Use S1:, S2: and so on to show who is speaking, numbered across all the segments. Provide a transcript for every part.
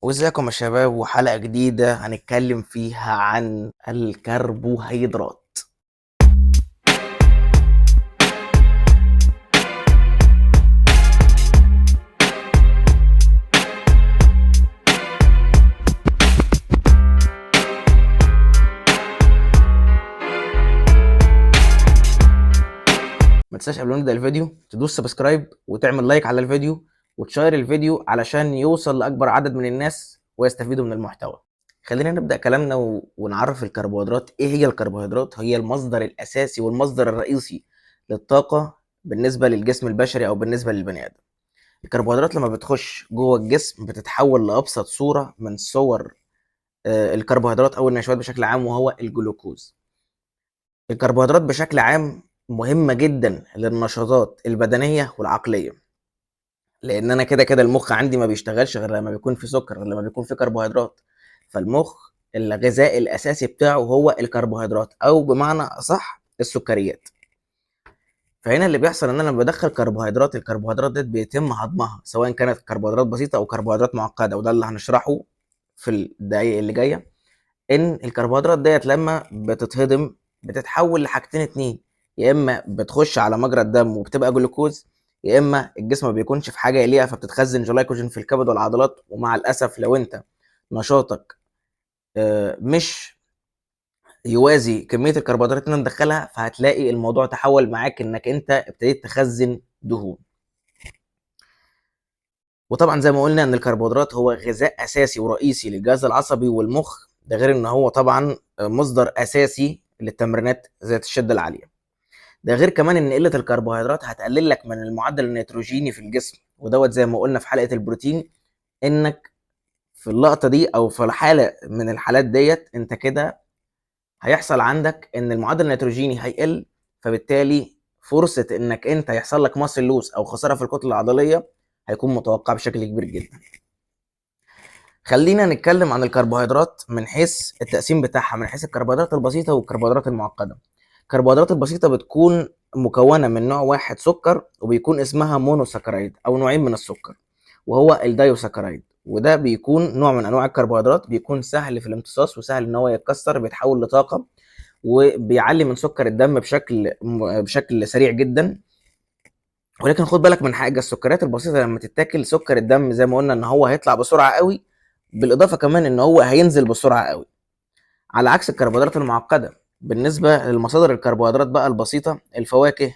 S1: وازيكم يا شباب، وحلقة جديدة هنتكلم فيها عن الكربوهيدرات. ما تنساش قبل ما نبدأ الفيديو تدوس subscribe وتعمل like على الفيديو وتشير الفيديو علشان يوصل لأكبر عدد من الناس ويستفيدوا من المحتوى. خلينا نبدأ كلامنا ونعرف الكربوهيدرات. ايه هي الكربوهيدرات؟ هي المصدر الأساسي والمصدر الرئيسي للطاقة بالنسبة للجسم البشري أو بالنسبة للبني آدم. الكربوهيدرات لما بتخش جوه الجسم بتتحول لأبسط صورة من صور الكربوهيدرات أو النشويات بشكل عام، وهو الجلوكوز. الكربوهيدرات بشكل عام مهمة جدا للنشاطات البدنية والعقلية، لأن أنا كده كده المخ عندي ما بيشتغلش غير لما بيكون في سكر، غير لما بيكون في كربوهيدرات. فالمخ الغذاء الأساسي بتاعه هو الكربوهيدرات، أو بمعنى أصح السكريات. فهنا اللي بيحصل إن أنا لما بدخل كربوهيدرات، الكربوهيدرات ديت بيتم هضمها، سواء كانت كربوهيدرات بسيطة أو كربوهيدرات معقدة، وده اللي هنشرحه في الدقايق اللي جاية. إن الكربوهيدرات ديت لما بتتهضم بتتحول لحاجتين اتنين، يا إما بتخش على مجرى الدم وبتبقى جلوكوز، يا إما الجسم ما بيكونش في حاجة إليها فبتتخزن جلايكوجين في الكبد والعضلات. ومع الأسف لو أنت نشاطك مش يوازي كمية الكربوهيدرات اللي انت مدخلها، فهتلاقي الموضوع تحول معاك انك انت ابتديت تخزن دهون. وطبعا زي ما قلنا ان الكربوهيدرات هو غذاء اساسي ورئيسي للجهاز العصبي والمخ، ده غير ان هو طبعا مصدر اساسي للتمرينات ذات الشدة العالية. ده غير كمان ان قلة الكربوهيدرات هتقلل لك من المعدل النيتروجيني في الجسم، ودوت زي ما قلنا في حلقة البروتين، انك في اللقطة دي او في الحالة من الحالات ديت انت كده هيحصل عندك ان المعدل النيتروجيني هيقل، فبالتالي فرصة انك انت يحصل لك muscle loss او خسارة في الكتلة العضلية هيكون متوقع بشكل كبير جدا. خلينا نتكلم عن الكربوهيدرات من حيث التقسيم بتاعها، من حيث الكربوهيدرات البسيطة والكربوهيدرات المعقدة. الكربوهيدرات البسيطة بتكون مكونة من نوع واحد سكر، وبيكون اسمها monosaccharide او نوعين من السكر، وهو ال disaccharide. وده بيكون نوع من انواع الكربوهيدرات بيكون سهل في الامتصاص وسهل ان هو يتكسر، بيتحول لطاقة وبيعلي من سكر الدم بشكل سريع جدا. ولكن خد بالك من حاجة، السكريات البسيطة لما تتاكل سكر الدم زي ما قلنا ان هو هيطلع بسرعة قوي، بالاضافة كمان ان هو هينزل بسرعة قوي، على عكس الكربوهيدرات المعقدة. بالنسبة للمصادر الكربوهيدرات بقى البسيطة، الفواكه،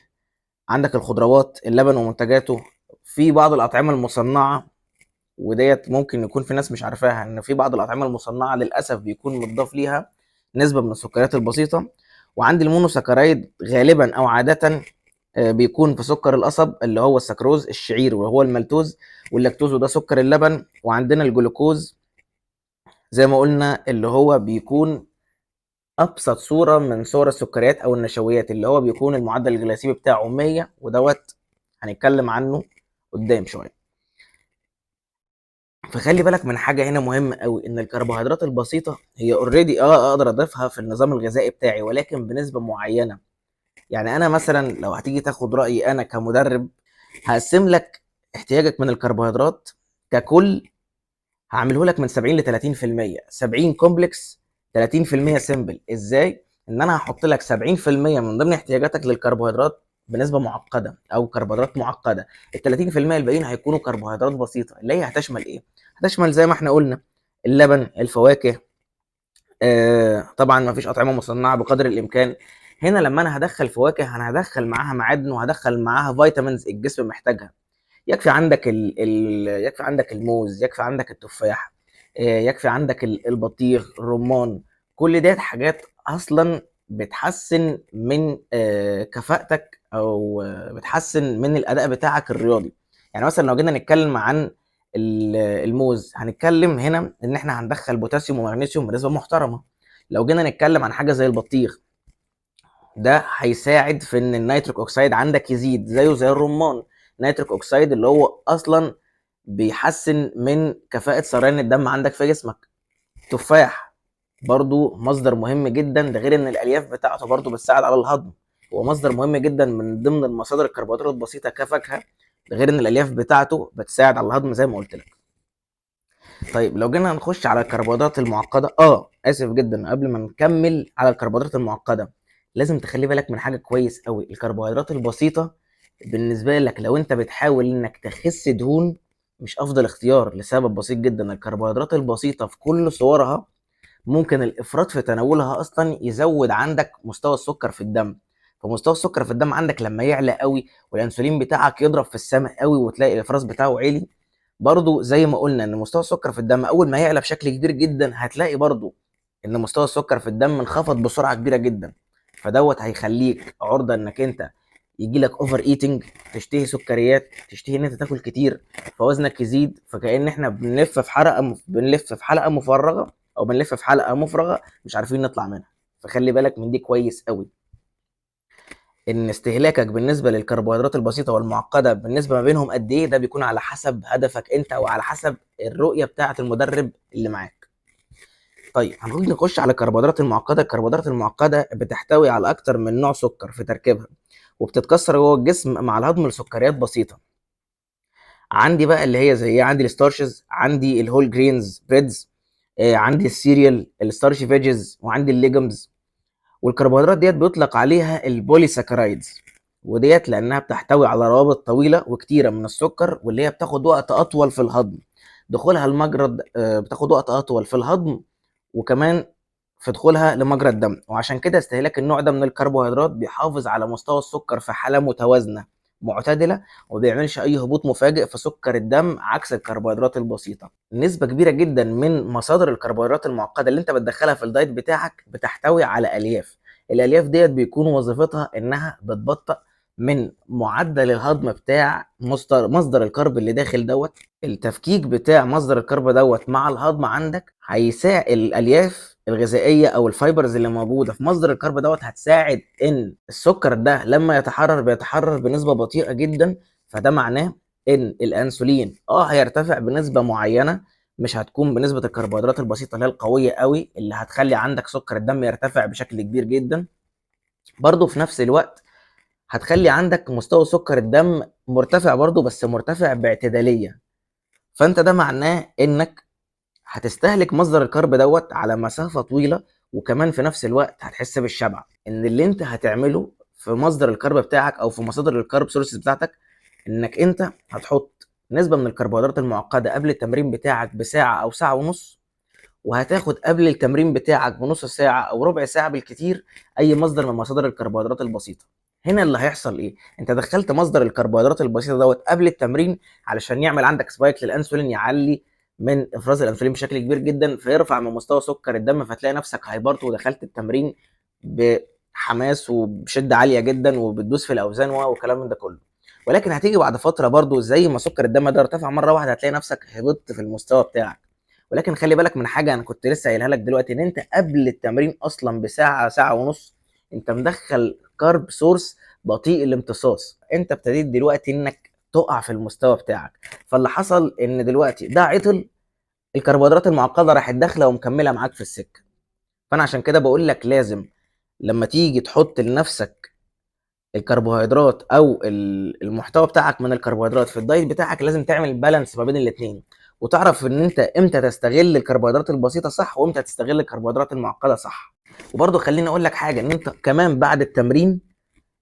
S1: عندك الخضروات، اللبن ومنتجاته، في بعض الاطعمة المصنعة، وديت ممكن يكون في ناس مش عارفاها، ان في بعض الاطعمة المصنعة للاسف بيكون متضاف ليها نسبه من السكريات البسيطة. وعند ال monosaccharide غالبا او عادة بيكون في سكر القصب اللي هو السكروز، الشعير وهو المالتوز، واللاكتوز وده سكر اللبن، وعندنا الجلوكوز زي ما قلنا اللي هو بيكون ابسط صوره من صور السكريات او النشويات، اللي هو بيكون المعدل الجلايسيمي بتاعه 100، ودوت هنتكلم عنه قدام شوية. فخلي بالك من حاجة هنا مهمة قوي، ان الكربوهيدرات البسيطة هي already اقدر اضيفها في النظام الغذائي بتاعي، ولكن بنسبة معينة. يعني انا مثلا لو هتيجي تاخد رايي انا كمدرب، هقسم لك احتياجك من الكربوهيدرات ككل، هعمله لك من 70 ل 30%، 70 complex، 30% simple. ازاي؟ ان انا هحط لك 70% من ضمن احتياجاتك للكربوهيدرات بنسبة معقدة او كربوهيدرات معقدة، ال 30% الباقيين هيكونوا كربوهيدرات بسيطة، اللي هي هتشمل ايه؟ هتشمل زي ما احنا قلنا اللبن، الفواكه، طبعا ما فيش اطعمه مصنعه بقدر الامكان. هنا لما انا هدخل فواكه انا هدخل معاها معادن وهدخل معاها vitamins الجسم محتاجها. يكفي عندك يكفي عندك الموز، يكفي عندك التفاح، يكفي عندك البطيخ، الرمان، كل ديت حاجات اصلا بتحسن من كفاءتك او بتحسن من الاداء بتاعك الرياضي. يعني مثلا لو جينا نتكلم عن الموز، هنتكلم هنا ان احنا هندخل بوتاسيوم ومغنيسيوم بنسبة محترمه. لو جينا نتكلم عن حاجة زي البطيخ، ده هيساعد في ان ال nitric oxide عندك يزيد، زيه زي الرمان. nitric oxide اللي هو اصلا بيحسن من كفاءة سريان الدم عندك في جسمك. تفاح برضو مصدر مهم جدا، ده غير ان الالياف بتاعته برضو بتساعد على الهضم، هو مصدر مهم جدا من ضمن المصادر الكربوهيدرات البسيطة كفاكهه، ده غير ان الالياف بتاعته بتساعد على الهضم زي ما قلت لك. طيب لو جينا نخش على الكربوهيدرات المعقدة، اسف جدا، قبل ما نكمل على الكربوهيدرات المعقدة لازم تخلي بالك من حاجة كويس قوي. الكربوهيدرات البسيطة بالنسبة لك لو انت بتحاول انك تخس دهون مش افضل اختيار، لسبب بسيط جدا. الكربوهيدرات البسيطة في كل صورها ممكن الافراط في تناولها اصلا يزود عندك مستوى السكر في الدم. فمستوى السكر في الدم عندك لما يعلى قوي والانسولين بتاعك يضرب في السماء قوي وتلاقي الافراز بتاعه عالي، برضو زي ما قلنا ان مستوى السكر في الدم اول ما يعلى بشكل كبير جدا هتلاقي برضو ان مستوى السكر في الدم انخفض بسرعة كبيرة جدا. فدوت هيخليك عرضه انك انت يجي لك over eating، تشتهي سكريات، تشتهي ان انت تاكل كتير، فوزنك يزيد. فكأن احنا بنلف في حلقة مفرغة، او بنلف في حلقة مفرغة مش عارفين نطلع منها. فخلي بالك من دي كويس قوي، ان استهلاكك بالنسبة للكربوهيدرات البسيطة والمعقده بالنسبة ما بينهم قد ايه، ده بيكون على حسب هدفك انت وعلى حسب الرؤية بتاعه المدرب اللي معاك. طيب هنيجي نخش على الكربوهيدرات المعقدة. الكربوهيدرات المعقدة بتحتوي على اكتر من نوع سكر في تركيبها، وبتتكسر جوه الجسم مع الهضم لسكريات بسيطة. عندي بقى اللي هي زي ايه، عندي ال starches، عندي ال whole grains breads، عندي ال cereal، ال starchy veggies، وعندي ال legumes. والكربوهيدرات ديت بيطلق عليها ال polysaccharides، وديت لانها بتحتوي على روابط طويلة وكتيره من السكر، واللي هي بتاخد وقت اطول في الهضم. دخولها المجرى بتاخد وقت اطول في الهضم، وكمان في دخولها لمجرى الدم. وعشان كده استهلاك النوع ده من الكربوهيدرات بيحافظ على مستوى السكر في حالة متوازنة معتدلة، وما بيعملش أي هبوط مفاجئ في سكر الدم عكس الكربوهيدرات البسيطة. نسبة كبيرة جدا من مصادر الكربوهيدرات المعقدة اللي انت بتدخلها في ال diet بتاعك بتحتوي على ألياف. الألياف ديت بيكون وظيفتها إنها بتبطئ من معدل الهضم بتاع مصدر ال carb اللي داخل دوت. التفكيك بتاع مصدر ال carb دوت مع الهضم عندك هيساعد الالياف الغذائية او ال fibers اللي موجودة في مصدر ال carb دوت، هتساعد ان السكر ده لما يتحرر بيتحرر بنسبة بطيئه جدا. فده معناه ان الانسولين هيرتفع بنسبة معينة، مش هتكون بنسبة الكربوهيدرات البسيطة اللي هي القوية قوي اللي هتخلي عندك سكر الدم يرتفع بشكل كبير جدا. برضو في نفس الوقت هتخلي عندك مستوى سكر الدم مرتفع برضو، بس مرتفع باعتداليه. فانت ده معناه انك هتستهلك مصدر ال carb دوت على مسافة طويلة، وكمان في نفس الوقت هتحس بالشبع. ان اللي انت هتعمله في مصدر ال carb بتاعك او في مصادر ال carb sources بتاعتك، انك انت هتحط نسبه من الكربوهيدرات المعقدة قبل التمرين بتاعك بساعة او ساعة ونص، وهتاخد قبل التمرين بتاعك بنص ساعة او ربع ساعة بالكتير اي مصدر من مصادر الكربوهيدرات البسيطة. هنا اللي هيحصل ايه؟ انت دخلت مصدر الكربوهيدرات البسيطة دوت قبل التمرين علشان يعمل عندك spike للانسولين، يعلي من افراز الانسولين بشكل كبير جدا، فيرفع من مستوى سكر الدم، فتلاقي نفسك hyper ودخلت التمرين بحماس وبشدة عالية جدا وبتدوس في الاوزان وكلام من ده كله. ولكن هتيجي بعد فترة برضو زي ما سكر الدم ده ارتفع مرة واحدة هتلاقي نفسك هبطت في المستوى بتاعك. ولكن خلي بالك من حاجة انا كنت لسه قايلها لك دلوقتي، ان انت قبل التمرين اصلا بساعة ساعة ونص انت مدخل carb source بطيء الامتصاص، انت ابتديت دلوقتي انك تقع في المستوى بتاعك. فاللي حصل ان دلوقتي ده عطل، الكربوهيدرات المعقدة راحت داخله ومكمله معاك في السكة. فانا عشان كده بقول لك لازم لما تيجي تحط لنفسك الكربوهيدرات او المحتوى بتاعك من الكربوهيدرات في ال diet بتاعك، لازم تعمل balance ما بين الاثنين، وتعرف ان انت امتى تستغل الكربوهيدرات البسيطة صح وامتى تستغل الكربوهيدرات المعقدة صح. وبرضه خليني اقول لك حاجة، ان انت كمان بعد التمرين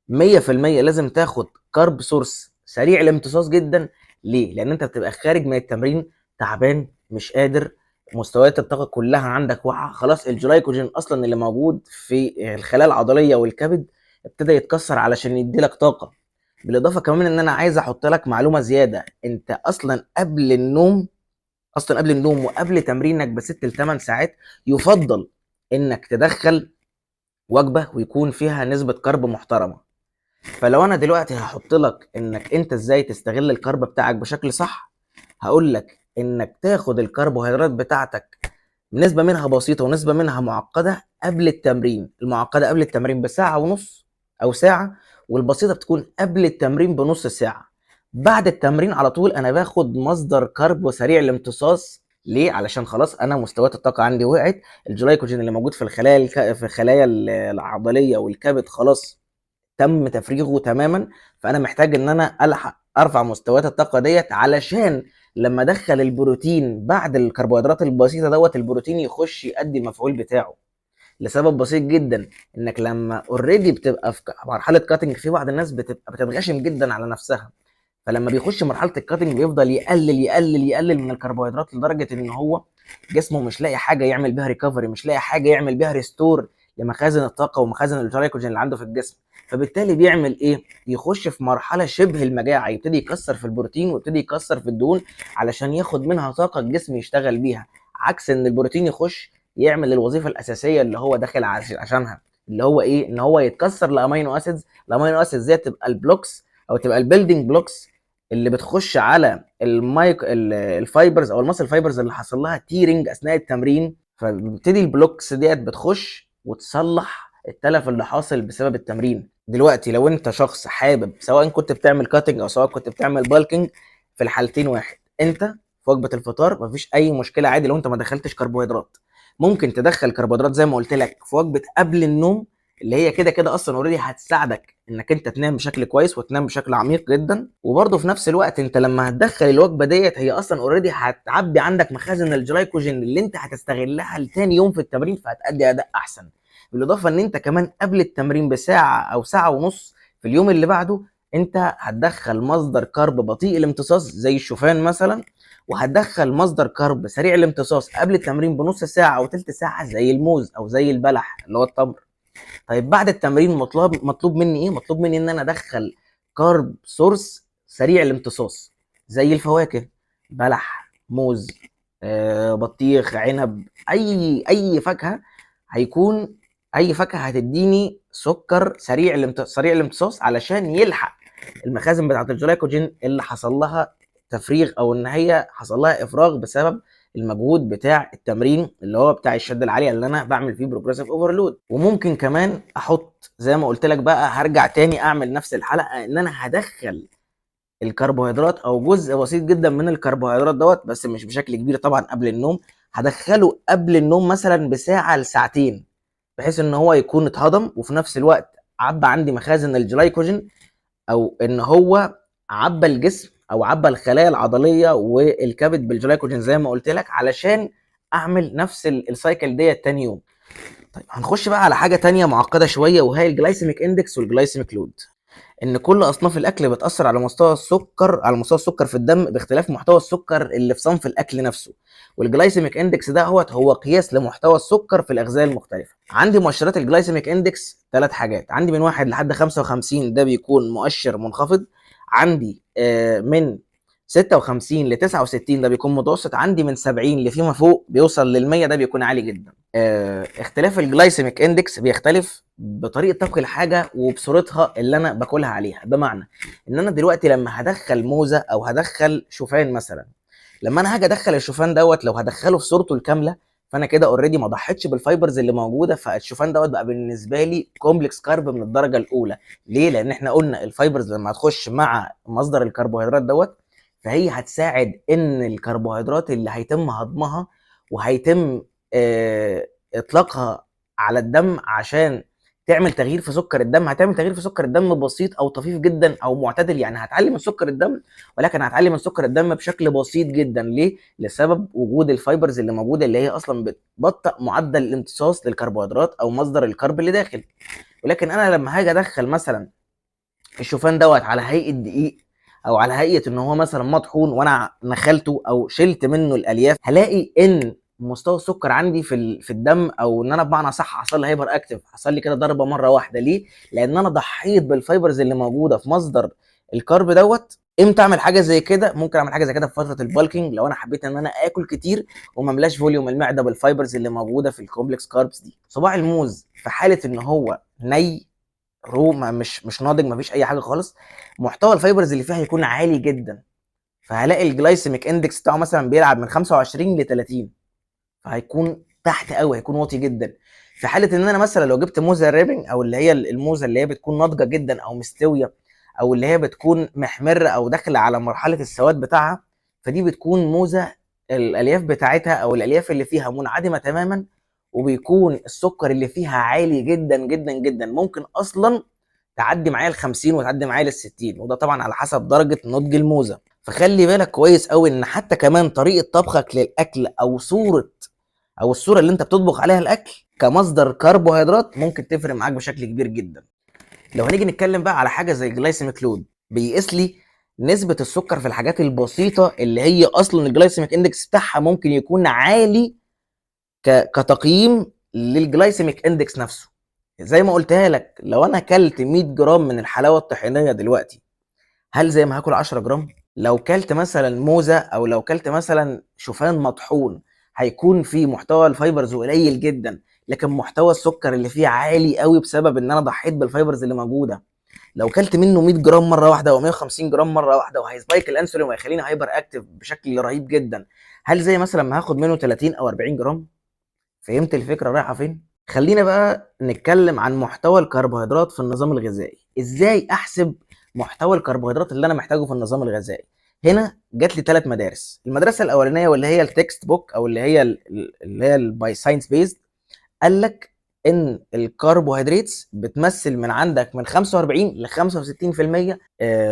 S1: 100% لازم تاخد carb source سريع الامتصاص جدا. ليه؟ لان انت بتبقى خارج من التمرين تعبان، مش قادر، مستويات الطاقة كلها عندك واقعه، خلاص الجلايكوجين اصلا اللي موجود في الخلايا العضلية والكبد ابتدى يتكسر علشان يدي لك طاقة. بالاضافة كمان ان انا عايز احط لك معلومة زيادة، انت اصلا قبل النوم، اصلا قبل النوم وقبل تمرينك بست لثمان ساعات يفضل انك تدخل وجبة ويكون فيها نسبه carb محترمه. فلو انا دلوقتي هحط لك انك انت ازاي تستغل ال carb بتاعك بشكل صح، هقول لك انك تاخد الكربوهيدرات بتاعتك نسبه منها بسيطة ونسبه منها معقدة قبل التمرين. المعقدة قبل التمرين بساعة ونص او ساعة، والبسيطه بتكون قبل التمرين بنص ساعة. بعد التمرين على طول انا باخد مصدر carb سريع الامتصاص. ليه؟ علشان خلاص انا مستويات الطاقة عندي وقعت، الجلايكوجين اللي موجود في الخلايا في الخلايا العضلية والكبد خلاص تم تفريغه تماما، فانا محتاج ان انا الحق ارفع مستويات الطاقة ديت علشان لما ادخل البروتين بعد الكربوهيدرات البسيطة دوت البروتين يخش يؤدي المفعول بتاعه، لسبب بسيط جدا، انك لما already بتبقى في مرحلة cutting، في بعض الناس بتبقى بتتغشم جدا على نفسها، فلما بيخش مرحلة ال cutting بيفضل يقلل يقلل يقلل من الكربوهيدرات لدرجة ان هو جسمه مش لاقي حاجة يعمل بيها recovery، مش لاقي حاجة يعمل بيها restore لمخازن الطاقة ومخازن الجلايكوجين اللي عنده في الجسم. فبالتالي بيعمل ايه؟ يخش في مرحلة شبه المجاعة، يبتدي يكسر في البروتين ويبتدي يكسر في الدهون علشان ياخد منها طاقة الجسم يشتغل بيها، عكس ان البروتين يخش يعمل الوظيفة الاساسية اللي هو داخل عشانها، اللي هو ايه؟ ان هو يتكسر ل amino acids. ال amino acids دي تبقى ال blocks او تبقى ال building blocks اللي بتخش على ال fibers او ال muscle fibers اللي حصل لها tearing اثناء التمرين، فبتبتدي ال blocks ديت بتخش وتصلح التلف اللي حاصل بسبب التمرين. دلوقتي لو انت شخص حابب، سواء كنت بتعمل cutting او سواء كنت بتعمل bulking، في الحالتين واحد، انت في وجبة الفطار مفيش اي مشكلة عادي لو انت ما دخلتش كربوهيدرات. ممكن تدخل كربوهيدرات زي ما قلت لك في وجبة قبل النوم، اللي هي كده كده اصلا already هتساعدك انك انت تنام بشكل كويس وتنام بشكل عميق جدا. وبرده في نفس الوقت انت لما هتدخل الوجبة ديت هي اصلا already هتعبي عندك مخازن الجلايكوجين اللي انت هتستغلها لتاني يوم في التمرين، فهتأدي اداء احسن. بالاضافة ان انت كمان قبل التمرين بساعة او ساعة ونص في اليوم اللي بعده انت هتدخل مصدر carb بطيء الامتصاص زي الشوفان مثلا، وهتدخل مصدر carb سريع الامتصاص قبل التمرين بنص ساعة او تلت ساعة زي الموز او زي البلح اللي هو التمر. طيب بعد التمرين مطلوب مني ايه؟ مطلوب مني ان انا ادخل carb source سريع الامتصاص زي الفواكه، بلح، موز، بطيخ، عنب، اي فاكهة، هيكون اي فاكهة هتديني سكر سريع الامتصاص علشان يلحق المخازن بتاعه الجلايكوجين اللي حصل لها تفريغ او ان هي حصل لها افراغ بسبب المجهود بتاع التمرين اللي هو بتاع الشد العالي اللي انا بعمل فيه progressive overload. وممكن كمان احط زي ما قلت لك بقى، هرجع تاني اعمل نفس الحلقة ان انا هدخل الكربوهيدرات او جزء بسيط جدا من الكربوهيدرات دوت، بس مش بشكل كبير طبعا قبل النوم. هدخله قبل النوم مثلا بساعة لساعتين، بحيث ان هو يكون اتهضم وفي نفس الوقت عبى عندي مخازن الجلايكوجين، او ان هو عبى الجسم او عبى الخلايا العضلية والكبد بالجلايكوجين زي ما قلت لك، علشان اعمل نفس ال cycle ديت تاني يوم. طيب هنخش بقى على حاجة تانية معقدة شوية، وهي ال glycemic index وال glycemic load. ان كل اصناف الاكل بتاثر على مستوى السكر، على مستوى السكر في الدم باختلاف محتوى السكر اللي في صنف الاكل نفسه. وال glycemic index ده هو قياس لمحتوى السكر في الاغذية المختلفة. عندي مؤشرات ال glycemic index 3 حاجات، عندي من 1 لحد 55 ده بيكون مؤشر منخفض، عندي من 56 ل 69 ده بيكون متوسط، عندي من 70 لفيما فوق بيوصل لل 100 ده بيكون عالي جدا. اختلاف ال glycemic index بيختلف بطريقة طبخ الحاجة وبصورتها اللي انا باكلها عليها. بمعنى ان انا دلوقتي لما هدخل موزة او هدخل شوفان مثلا، لما انا هاجي ادخل الشوفان دوت لو هدخله في صورته الكاملة فانا كده already ما ضحيتش بال fibers اللي موجودة، فالشوفان دوت بقى بالنسبة لي complex carb من الدرجة الاولى. ليه؟ لان احنا قلنا ال fibers لما هتخش مع مصدر الكربوهيدرات دوت فهي هتساعد ان الكربوهيدرات اللي هيتم هضمها وهيتم اطلاقها على الدم عشان تعمل تغيير في سكر الدم، هتعمل تغيير في سكر الدم بسيط او طفيف جدا او معتدل، يعني هتعلي من سكر الدم، ولكن هتعلي من سكر الدم بشكل بسيط جدا. ليه؟ لسبب وجود ال fibers اللي موجودة اللي هي اصلا بتبطئ معدل الامتصاص للكربوهيدرات او مصدر ال carb اللي داخل. ولكن انا لما هاجي ادخل مثلا الشوفان دوت على هيئة دقيق او على هيئة ان هو مثلا مطحون وانا نخلته او شلت منه الالياف، هلاقي ان مستوى السكر عندي في الدم، او ان انا بمعنى صح حصل لي hyperactive، حصل لي كده ضربه مرة واحدة. ليه؟ لان انا ضحيت بال fibers اللي موجودة في مصدر ال carb دوت. امتى اعمل حاجة زي كده؟ ممكن اعمل حاجة زي كده في فترة ال bulking لو انا حبيت ان انا اكل كتير وما املاش volume المعدة بال fibers اللي موجودة في ال complex carbs دي. صباع الموز في حاله ان هو ني raw، مش ناضج، ما فيش اي حاجة خالص، محتوى ال fibers اللي فيها هيكون عالي جدا، فهلاقي ال glycemic index بتاعه مثلا بيلعب من 25 ل 30، فهيكون تحت قوي، هيكون واطي جدا. في حاله ان انا مثلا لو جبت موزة ripening او اللي هي الموزه اللي هي بتكون ناضجة جدا او مستوية او اللي هي بتكون محمرة او داخله على مرحلة السواد بتاعها، فدي بتكون موزة الالياف بتاعتها او الالياف اللي فيها منعدمة تماما، وبيكون السكر اللي فيها عالي جدا جدا جدا، ممكن اصلا تعدي معايا ال 50 وتعدي معايا لل 60، وده طبعا على حسب درجه نضج الموزه. فخلي بالك كويس قوي ان حتى كمان طريقه طبخك للاكل او صوره او الصورة اللي انت بتطبخ عليها الاكل كمصدر كربوهيدرات ممكن تفرق معاك بشكل كبير جدا. لو هنيجي نتكلم بقى على حاجة زي glycemic load، بيقيس لي نسبه السكر في الحاجات البسيطة اللي هي اصلا ال glycemic index بتاعها ممكن يكون عالي كتقييم لل glycemic index نفسه. زي ما قلتها لك، لو انا اكلت 100 جرام من الحلاوة الطحينيه دلوقتي، هل زي ما هاكل 10 جرام؟ لو كلت مثلا موزة او لو كلت مثلا شوفان مطحون، هيكون في محتوى ال fibers قليل جدا، لكن محتوى السكر اللي فيه عالي قوي بسبب ان انا ضحيت بال fibers اللي موجودة. لو كلت منه 100 جرام مرة واحدة او 150 جرام مرة واحدة، وهي spike الانسولين وهيخليني hyperactive بشكل رهيب جدا، هل زي مثلا ما هاخد منه 30 او 40 جرام؟ فهمت الفكرة رايحة فين؟ خلينا بقى نتكلم عن محتوى الكربوهيدرات في النظام الغذائي. ازاي احسب محتوى الكربوهيدرات اللي انا محتاجه في النظام الغذائي؟ هنا جات لي 3 مدارس. المدرسة الاولانية واللي هي ال textbook او اللي هي ال by science based، قال لك ان الكربوهيدرات بتمثل من عندك من 45 ل 65%،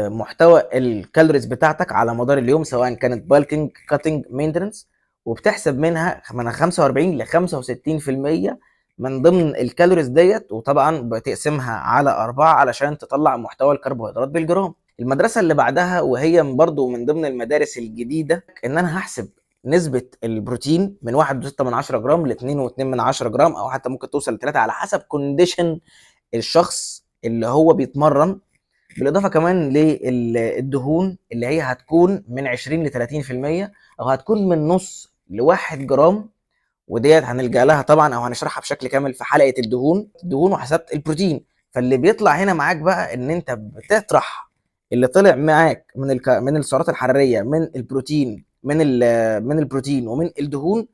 S1: محتوى ال calories بتاعتك على مدار اليوم، سواء كانت bulking، cutting، maintenance، وبتحسب منها من 45 ل 65% من ضمن ال calories ديت، وطبعا بتقسمها على 4 علشان تطلع محتوى الكربوهيدرات بالجرام. المدرسة اللي بعدها وهي برضو من ضمن المدارس الجديدة، ان انا هحسب نسبة البروتين من 1.6 جرام ل 2.2 جرام، او حتى ممكن توصل ل 3 على حسب condition الشخص اللي هو بيتمرن. بالاضافة كمان للدهون اللي هي هتكون من 20 ل 30%، او هتكون من نص ل1 جرام، وديت هنلجأ لها طبعا او هنشرحها بشكل كامل في حلقة الدهون وحسبت البروتين. فاللي بيطلع هنا معاك بقى ان انت بتطرح اللي طلع معاك من السعرات الحرارية من البروتين من البروتين ومن الدهون،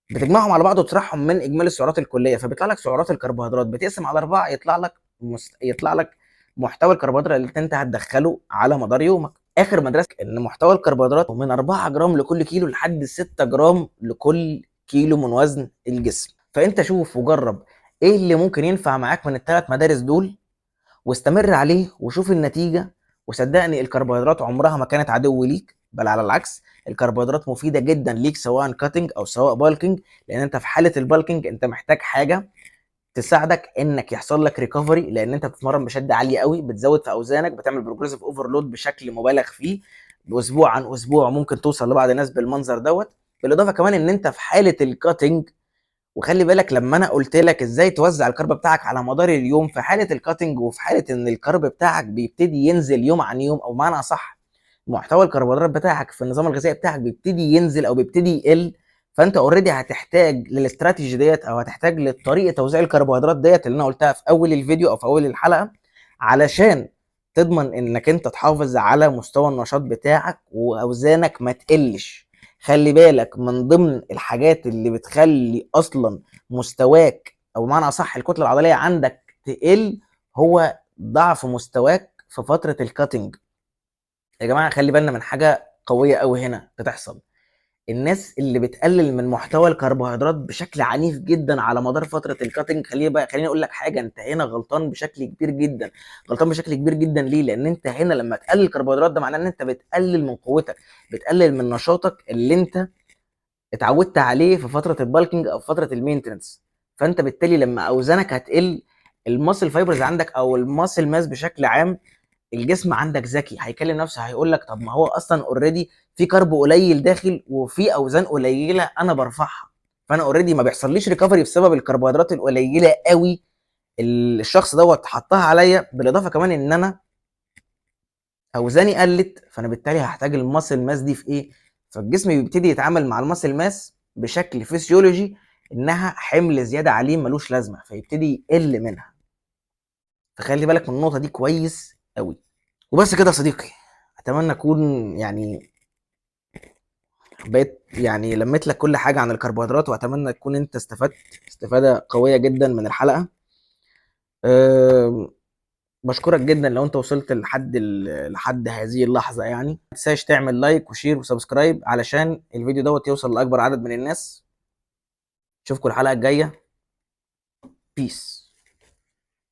S1: بتجمعهم على بعض وتطرحهم من اجمالي السعرات الكلية، فبيطلع لك سعرات الكربوهيدرات، بتقسم على 4 يطلع لك محتوى الكربوهيدرات اللي انت هتدخله على مدار يومك. اخر مدرسه ان محتوى الكربوهيدرات من 4 جرام لكل كيلو لحد 6 جرام لكل كيلو من وزن الجسم. فانت شوف وجرب ايه اللي ممكن ينفع معاك من الثلاث مدارس دول واستمر عليه وشوف النتيجة. وصدقني الكربوهيدرات عمرها ما كانت عدو ليك، بل على العكس الكربوهيدرات مفيدة جدا ليك سواء cutting او سواء bulking، لان انت في حاله ال bulking انت محتاج حاجة تساعدك انك يحصل لك recovery، لان انت بتتمرن بشده عالية قوي، بتزود في اوزانك، بتعمل progressive overload بشكل مبالغ فيه اسبوع عن اسبوع، ممكن توصل لبعض الناس بالمنظر دوت. بالاضافة كمان ان انت في حاله ال cutting، وخلي بالك لما انا قلت لك ازاي توزع ال carb بتاعك على مدار اليوم في حاله ال cutting، وفي حاله ان ال carb بتاعك بيبتدي ينزل يوم عن يوم، او معنى صح محتوى الكربوهيدرات بتاعك في النظام الغذائي بتاعك بيبتدي ينزل او بيبتدي يقل، فانت already هتحتاج للاستراتيجي ديت او هتحتاج لطريقه توزيع الكربوهيدرات ديت اللي انا قلتها في اول الفيديو او في اول الحلقة، علشان تضمن انك انت تحافظ على مستوى النشاط بتاعك واوزانك ما تقلش. خلي بالك من ضمن الحاجات اللي بتخلي اصلا مستواك او معنى اصح الكتلة العضلية عندك تقل هو ضعف مستواك في فترة ال cutting. يا جماعة خلي بالنا من حاجة قوية قوي هنا بتحصل، الناس اللي بتقلل من محتوى الكربوهيدرات بشكل عنيف جدا على مدار فترة ال cutting، خليني اقول لك حاجة، انت هنا غلطان بشكل كبير جدا. غلطان بشكل كبير جدا ليه؟ لان انت هنا لما تقلل الكربوهيدرات ده معناه ان انت بتقلل من قوتك، بتقلل من نشاطك اللي انت اتعودت عليه في فترة ال bulking او في فترة ال maintenance. فانت بالتالي لما اوزانك هتقل، ال muscle fibers عندك او ال muscle mass بشكل عام، الجسم عندك ذكي هيكلم نفسه هيقول لك طب ما هو اصلا already في carb قليل داخل وفي اوزان قليله انا برفعها، فانا already ما بيحصليش recovery بسبب الكربوهيدرات القليلة قوي اللي الشخص دوت حطها عليا. بالاضافة كمان ان انا اوزاني قلت، فانا بالتالي هحتاج ال muscle mass دي في ايه؟ فالجسم بيبتدي يتعامل مع ال muscle mass بشكل فسيولوجي انها حمل زيادة عليه ملوش لازمه، فيبتدي يقل منها. فخلي بالك من النقطة دي كويس قوي. وبس كده يا صديقي، اتمنى اكون بقيت لميت لك كل حاجة عن الكربوهيدرات، واتمنى تكون انت استفدت استفاده قوية جدا من الحلقة. بشكرك جدا لو انت وصلت لحد هذه اللحظة. ما تنساش تعمل like و share و subscribe علشان الفيديو دوت يوصل لاكبر عدد من الناس. اشوفكم الحلقة الجاية. peace.